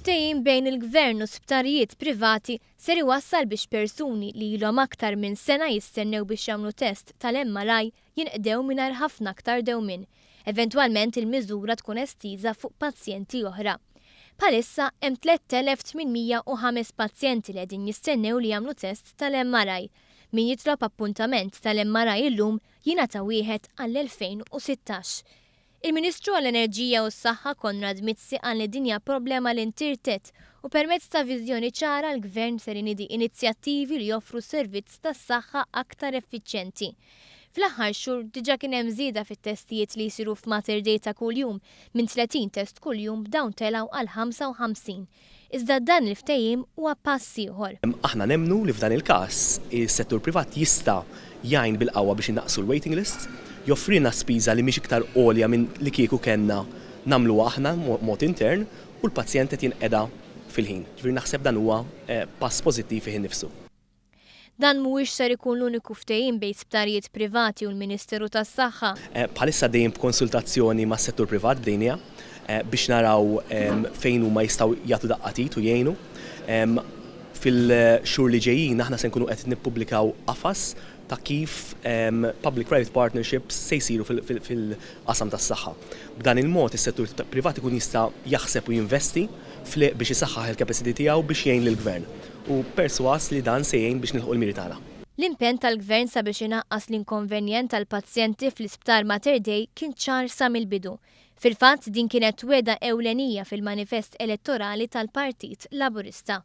Il-ftehim bejn il-Gvern u sptarijiet privati ser iwassal biex persuni li ilhom aktar minn sena jistennew biex jagħmlu test tal-MRI jinqdew mingħajr ħafna aktar dewmien. Eventwalment il-miżura tkun estiża fuq pazjenti oħra. Bħalissa hemm 3805 pazjenti li qegħdin jistennew li jagħmlu test tal-MRI. Min jitlob appuntament tal-MRI illum jingħata wieħed għall-2016. Il-Ministru għall-Enerġija u s-Saħħa Konrad Mizzi qal li din hija problema li ntirtet u permezz ta' viżjoni ċara l-Gvern ser inidi inizjattivi li joffru servizz tas-saħħa aktar effiċjenti. Fl-aħħar xhur diġà kien hemm żieda fit-testijiet li jsiru f'Mater Dei ta' kuljum minn 30 test kuljum dawn telgħu għal 55. Iżda dan il-ftehim huwa pass ieħor. Aħna nemmnu li f'dan il-każ is-settur privat jista' jgħin bil-qawwa biex innaqsu l-waiting list, joffrina spiża li mhix iktar għolja minn li kieku kellna nagħmluha aħna mod intern u l-pazjent qed jinqeda fil-ħin. Ġifieri naħseb dan huwa pass pożittiv fih innifsu. Dan mhuwiex ser ikun l-uniku ftehim bejn sptarijiet privati u l-Ministeru tas-Saħħa. Bħalissa dejjem b'konsultazzjoni mas-settur privat bdejniha biex naraw fejn huma jistgħu jagħtu daqqa t'id u jgħinu. Fil-xhur li ġejjin aħna se nkunu qed nippubblikaw qafas ta' kif public-private partnerships se jsiru fil-qasam tas-saħħa. B'dan il-mod is-settur privat ikun jista' jaħseb u jinvesti biex isaħħaħ il-capacity tiegħu biex jgħin lill-gvern. U perswas li dan se jgħin biex nilħqu l-miri tagħna. L-impenn tal-Gvern sabiex inaqqas l-inkonvenjent tal-pazjenti fl-Isptar Mater Dei kien ċar sa mill-bidu. Fil-fatt din kienet wegħda ewlenija fil-manifest elettorali tal-Partit Laburista.